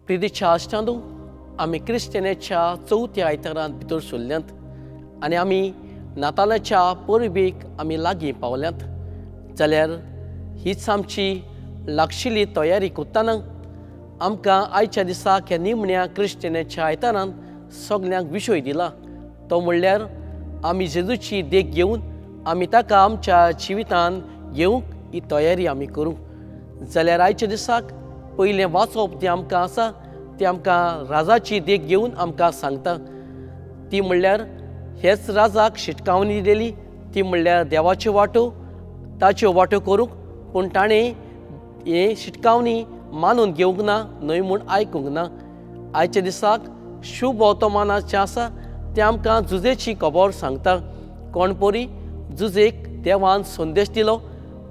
प्रितीच्या आश्टांदू आमी क्रिस्तेनाच्या चवथ्या आयतारांत भितर सरल्यांत आनी आमी नातालाच्या परबेक आमी लागीं पावल्यात. जाल्यार हीच आमची लागशिल्ली तयारी करतना आमकां आयच्या दिसाक ह्या निमण्या क्रिस्तेनाच्या आयतारांत सगल्यांक विशय दिला, तो म्हणल्यार आमी जेजूची देख घेवन आमी ताका आमच्या जिवितांत घेवंक ही तयारी आमी करूंक. जाल्यार आयच्या दिसाक पयलें वाचप जें आमकां आसा तें आमकां राजाची देख घेवन आमकां सांगता. ती म्हणल्यार हेच राजाक शिटकावणी दिली, ती म्हणल्यार देवाच्यो वाटो ताच्यो वाटो करूंक, पूण ताणें हे शिटकावणी मानून घेवंक ना, न्हय म्हूण आयकूंक ना. आयच्या दिसाक शुभ वर्तमानाचें आसा तें आमकां जुजेची खबर सांगता. कोण परी जुजेक देवान संदेश दिलो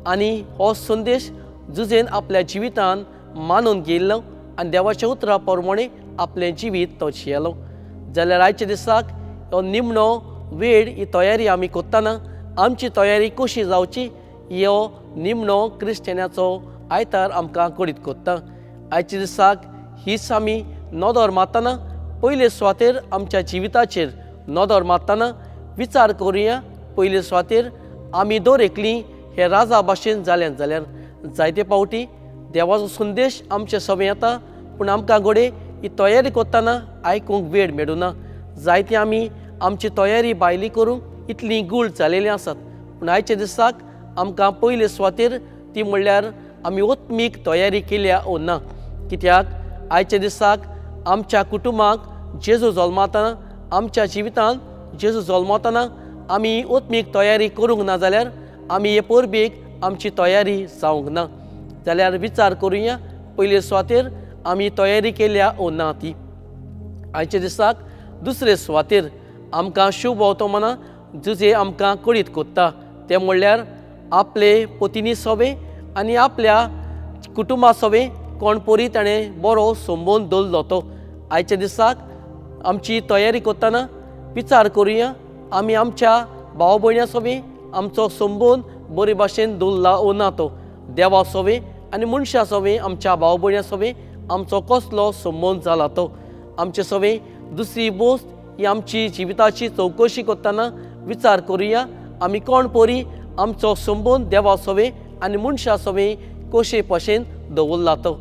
आनी हो संदेश जुजेन आपल्या जिवितान मानून घेयल्लो आनी देवाच्या उतरा प्रमाणे आपलें जिवीत तो जियेलो. जाल्यार आयच्या दिसाक हो निमणो वेळ ही तयारी आमी करतना आमची तयारी कशी जावची हो निमणो क्रिस्तेनाचो आयतार आमकां कळीत करता. आयच्या दिसाक हीच आमी नदर मारतना पयले सुवातेर आमच्या जिविताचेर नदर मारतना विचार करुया. पयले सुवातेर आमी दर एकली हे राजा भाशेन जाल्यात जाल्यार जायते फावटी देवाचो संदेश आमचे समें येता, पूण आमकां घडये ही तयारी करतना आयकूंक वेळ मेळुना. जायते आमी आमची तयारी भायली करूंक इतली गूळ जालेली आसात, पूण आयच्या दिसाक आमकां पयले सुवातेर ती म्हणल्यार आमी ओत्मीक तयारी केल्या ओ ना. कित्याक आयच्या दिसाक आमच्या कुटुंबाक जेजू जल्मातना, आमच्या जिवितांत जेजू जल्मतना आमी ओत्मीक तयारी करूंक ना जाल्यार आमी हे परबेक आमची तयारी जावंक ना. जाल्यार विचार करुया पयले सुवातेर आमी तयारी केल्या ओ ना ती. आयच्या दिसाक दुसरे सुवातेर आमकां शुभ वर्तमाना जुजे आमकां कळीत करता तें म्हणल्यार आपले पतिनी सोबे आनी आपल्या कुटुंबा सोबे कोण परी ताणें बरो संबंद दवरलो तो. आयच्या दिसाक आमची तयारी करतना विचार करुया आमी आमच्या भाव भयण्यां सोबे आमचो संबंद बरे भाशेन दवरला ओ ना तो. देवा सोबे आनी मनशां सोबे आमच्या भाव भयण्यां सोबे आमचो कसलो संबंद जाला तो. आमचे सोबे दुसरी वस्त ही आमची जिविताची चवकशी करतना विचार करुया आमी कोण परी आमचो संबंद देवा सोबे आनी मनशां सोबे कशे भशेन दवरला तो.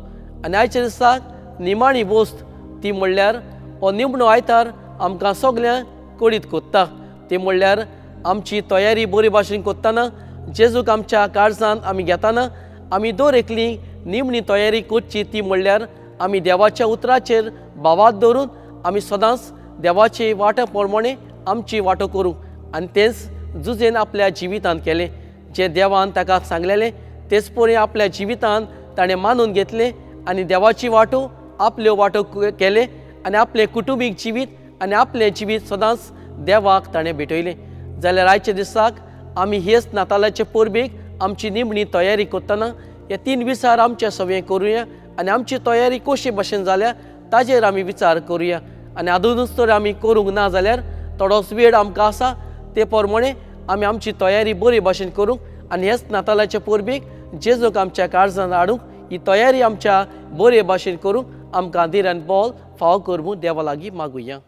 आनी आयच्या दिसाक निमाणी वस्त ती म्हणल्यार हो निमणो आयतार आमकां सगल्यांक कळीत करता ती म्हणल्यार आमची तयारी बरी भाशेन करतना जेजूक आमच्या काळजांत आमी घेतना आमी दर एकली निमणी तयारी करची ती म्हणल्यार आमी देवाच्या उतराचेर भावात दवरून आमी सदांच देवाची वाटा प्रमाणे आमची वाटो करूं. आनी तेंच जुजेन आपल्या जिवितांत केलें, जें देवान ताका सांगलेलें तेच परी आपल्या जिवितांत ताणें मानून घेतलें आनी देवाची वाटो आपल्यो वाटो केले आनी आपलें कुटुंबीक जिवीत आनी आपलें जिवीत सदांच देवाक ताणें भेटयलें. जाल्यार आयच्या दिसाक आमी हेच नातालाचे परबेक आमची निमणी तयारी करतना हे तीन विचार आमच्या सवें करुया आनी आमची तयारी कशी भशेन जाल्या ताजेर आमी विचार करुया. आनी आदुनूच तर आमी करूंक ना जाल्यार थोडोच वेळ आमकां आसा ते प्रमाणे आमी आमची तयारी बरी भशेन करूंक आनी हेच नातालाचे परबेक जेजूक आमच्या काळजान हाडूंक ही तयारी आमच्या बरे भाशेन करूंक आमकां धीर आनी बळ फावो कर म्हूण देवा लागीं मागुया.